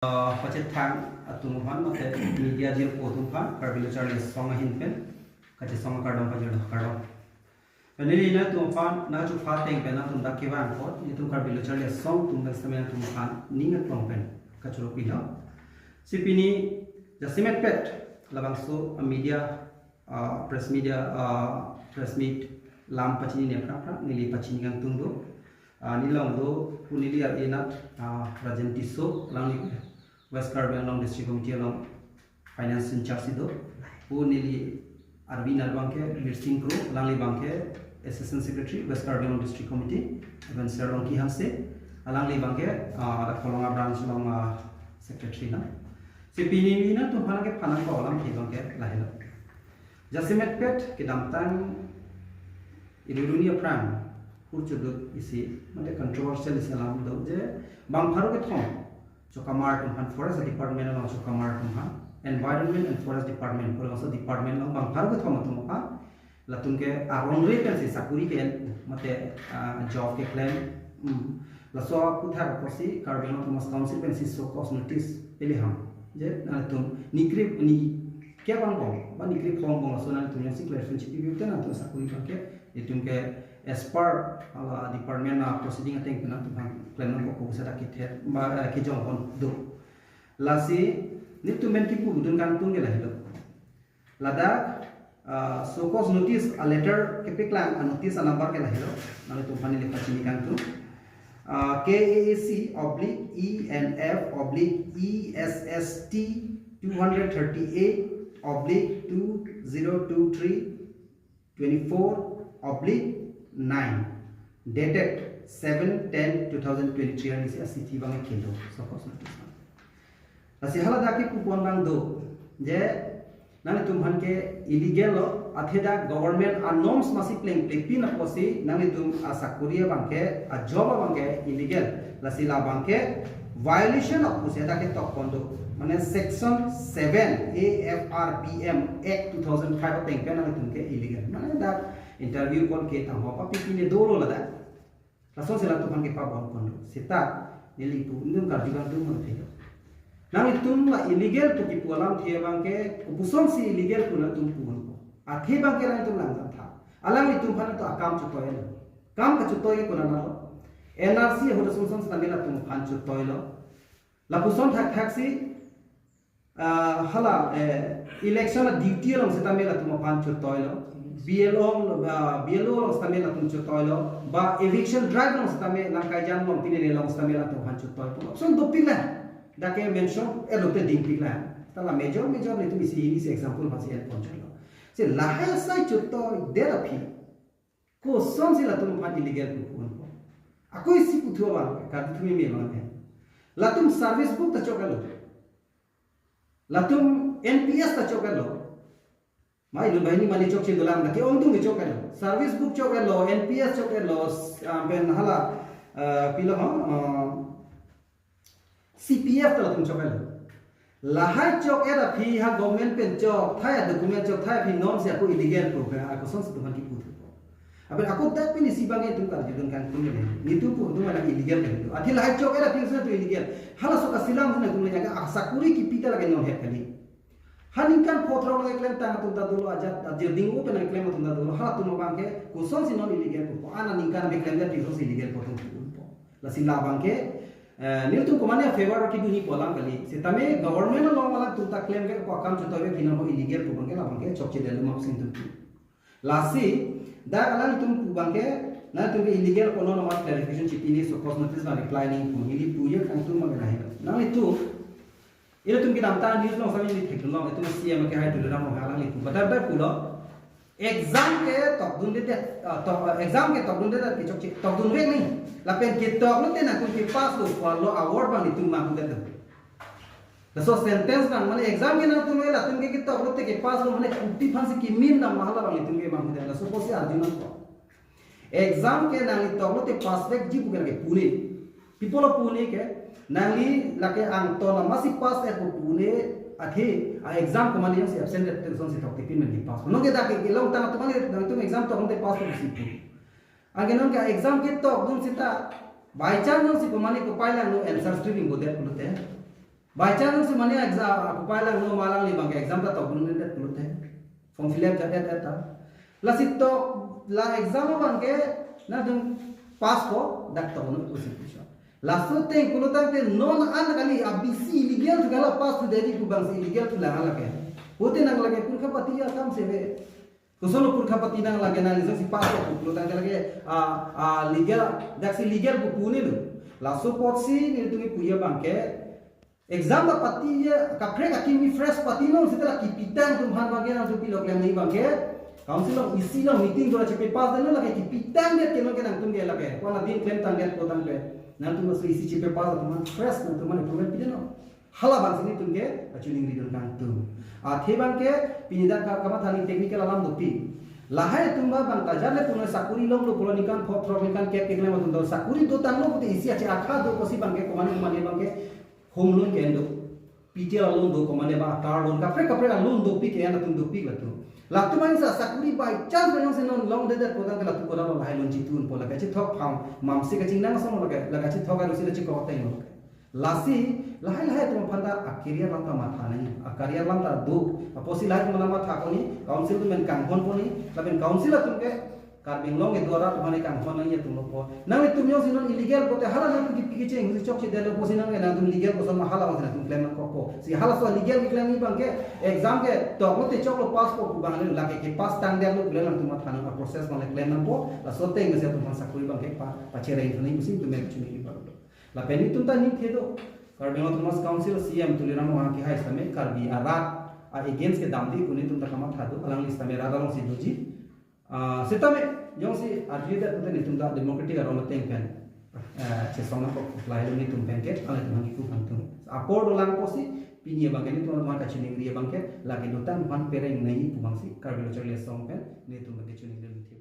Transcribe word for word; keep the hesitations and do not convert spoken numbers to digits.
Ah, pachethang atum aphan mate media jirpo atum aphan Karbi Lo Charli Asong ahin pen kachesong akardom pajirlo, kardom. Pen neli nangtum aphan nangchupha ateng pen nangtum dak kevang apot nelitum Karbi Lo Charli Asong atum pen sitame nangtum aphan ning aklong pen kachoro pilo. Si pini jasemet pet labangso a media, ah, press media, ah, press meet lam pachinine aphrang aphrang neli pachini kangtung do. Ah, neli along do, pu neli ar-e anat, ah, Rajen Tisso, alangli West Karbi Anglong District Committee along finance in charge si do. Pu neli arvi anat abangke Birsing Kro, alangli abangke Assistant Secretary, West Karbi Anglong District Committee, lapen Sir Longki Hanse, alangli abangke, ah, Kolonga branch along, ah, secretary na. Si pini neli nangtum aphan kephanang ko alam ke abangke lahelo. Jasemet pet kedamtang iri arni aphrang hur choduk isi, mane controversial isi alam do je bang pharo kethom chokamar atum aphan, Forest Department along chokamar atum aphan, Environment and Forest Department, pu labangso department along bang pharo kethom atum aphan, latum ke aron re pensi sakuri ke-en, mate, ah, job keklem, hmm. Laso aputhak apotsi Karbi Anglong Autonomous Council pensi show cause notice pele ham. Je nangtum nikri ni kevang bom, ba nikri phong bom, laso nangtum jongsi clarification chipi pi te nangtum sakuri abangke, itum ke as per hala department a proceeding ateng pen nangtum aphan klem nangkok ko bisa dak kethet, ba, eh, kejong pon do. Lasi nelitum pen kipudun kangtung ke lahelo. Ladak, ah, show cause notice a letter kepaklang a notice a number ke lahelo. Nangtum aphan neli pachini kangtung. Ah, K A A C oblique E N F oblique E S S T two hundred thirty-eight oblique two zero two three twenty-four oblique nine, dated seven ten two thousand twenty-three, arni si a chithi abang kelo, show cause notice. Lasi hala dak kipupon abang do, je nanglitum aphan ke illegal lo, athe dak government a norms masi plengple pin apotsi nanglitum a sakuri abangke, a job abangke illegal. Lasi labangke violation of pusi dak ketok pon do. Mane section seven A F R B M Act two thousand five ateng pen nanglitum ke illegal. Mane dak interview call ke tangho papi pine dolo ladak. Lasonsi latum aphan kepabon pon do. Seta neli pu nelitum karju kangtung mate do. Nanglitum la illegal pu kipu alamthe abangke, kopusonsi illegal pu nangtum pu unpo. Athe abangke nangtum langdam tha. Alanglitum aphan to akam chotoilo. Kam kachotoi ke konatlo. N R C ahut asonson sitame latum aphan chotoilo. Lapuson thakthak si, ah, hala, eh, election a duty along sitame latum aphan chotoilo. B L O, ah, B L O along sitame latum chotoilo. Ba eviction drive along sitame, Langkaijan along, pine along sitame latum aphan chotoilo. Lapuson dopik la. Dak ke mention, eh, lote dingpik la. Ta la major, major nelitum isi, isi example aphansi en pon chotlo. Si lahai asai chotoidet aphi, kosonsi latum aphan illegal pu pu unpo. Ako isi puthu abang, karthu meme abang ke. Latum service book ta choklo. Latum N P S ta choklo. Mai lu bahini mani chokche dolang, lake ongdung ke choklo. Service book choklo, N P S choklo, ah, pen hala, ah, pilo ho, ah, C P F ta latum choklo. Lahai chok-et aphi ha government pen chokthai a document chokthai aphi norms si ako illegal pu ke, ako sonsi latum aphan kipu thupo. Aben ako dak pini si abang itum karju kangtung ne. Nelitum pu itum anak illegal kan itu. Athe lahai chok-et aphi si nangtum illegal. Halaso kasilam si nangtum le jaga asakuri kipi ta lake non het kali. Ha ningkan pho throk le klem tang atum ta dolo, ajat, ajat ding open klem atum ta dolo. Halatum abangke kosonsi non illegal pu. Ana ningkan be klem ta kosonsi illegal pu atum pu unpo. Lasi labangke, eh, nelitum komane a favor kidunji pu alam kali. Sitame government along alangtum ta klem ke ko akam chotoi ke pinang ho illegal pu abangke labangke chokchedetlo ma pusi nelitum pu. Lasi dak alangtum pu abangke nangtum ke illegal kono no ma clarification chipine, show cause notice ma reply nangji pu, neli pu ye kangtung abang lahai. Nanglitum, ilitum kedamtang news along sitame neli theklong, itum C M ke hai Tuliram Ronghang alangli pu. Badar badar pulo. Exam ke tokdundedet, ah, tok, ah, exam ke tokdundedet ke chokche, tokdunvek nangji. Lapen ketoklote nangtum kepass lo, ko-an lo award abang nelitum manghudet do. Laso sentence abang, mane exam ke nangtum le latum ke ketoklote kepass lo, mane kuti aphansi kemin dam ma hala abang nelitum ke manghudet. Laso pusi arju nangkok. Exam ke nangli toklote passvekji pu ke lake pu ne. Pi apotlo pu ne ke, nangli lake angton amatsi pass-et pu pu ne, athe a exam komane jongsi absent-et te kosonsi toktipin nangli pass. Non ke dak ke kelong tang atum mane nangtum exam toklote pass-lo pusi pu. Anke non ke exam ketokdun seta by chance jongsi komane kopai langno answer script ingbodet pulote, By chance si mane exam, akopai lang no ma alangli abangke exam ta tok dun det pulote, form fill up jadet ta. Lasi tok, la exam abangke nangtum pass ko, dak tok no pusi pusi. Laso ateng pulo tangte non an kali, a B C illegal thu kala pass thu deri pu abangsi illegal thu lang lake. Pute nang lake purkha pati akam sebe. Koson lo purkha pati nang lake, nang jongsi pass ko pulo tangte lake, a, a legal, daksi legal pu pu ne lo. Laso apotsi nelitum kipu abangke exam ta pati ye, kaprek akimi fresh pati non seta la kipitang atum aphan abangke nangtum pilo klem nangji abangke. Council along isi along meeting dora chepe pass det non lake kipitang det ke non ke nangtum ke lake. Kona din klemtang det pulo tangte nangtum laso isi chepe pass atum aphan fresh nangtum aphan improvement pide non. Hala abangsi nelitum ke kachiningri dun kangtung. Athe abangke pini dak ka-, kamatha ni technical alam dopi. Lahai atum abang tajar le puno sakuri longlo pulo ningkan pho throk ningkan kep keklem atum do sakuri dotanglo pute isi ache akha do pusi abangke komane komane abangke home loan ke-en do, P T L loan do, komane ba car loan, kaprek kaprek loan dopik ke-en atum dopik latum. Latum ansa sakuri by chance ba jongsi non longdedet pulo tangte latum koda lo lahai loan chitun po lake chithok phang mamsi kachingnang asong lake, lake chithok arusi la chikok ateng lo. Lasi lahai lahai atum aphan ta a career alam ta matha nangji, a career alam ta do, apotsi lahai atum matha koni, council atum pen kanghon koni, lapen council atum ke Karbi Anglong ke dwara atum aphan kanghon nangji atum lo po. Nanglitum jongsi non illegal pote hala nangtum kipi kecheng si chokche detlo pusi nang nangtum legal koson ma hala abangsi nangtum klem nangkok po. Si halaso legal keklem abangke exam ke tok lote choklo pass ko pu abang lake kepass tang detlo pu le nangtum matha nang a process abang le klem nangpo. Laso ateng mesi atum aphan sakuri abangke pa, pachereng thani pusi nelitum kachiningri pado. Lapen nelitum ta ningthe do. Karbi Anglong Autonomous Council C E M Tuliram Ronghang kehai sitame Karbi arat a against kedam di pu nelitum ta kamatha do. Alangli sitame rat alongsi doji. Ah, sitame jongsi arjudet pute nelitum ta democratic aron ateng pen, eh, chesong nangkok lahelo nelitum pen ke, alangtum hangki ku kangtung. Apor dolang pusi, pini abangke nelitum aphan kachiningri abangke, lake dotang aphan pereng nangji pu abangsi, Karbi Lo Charli Asong pen, nelitum abangke chiningri nangji.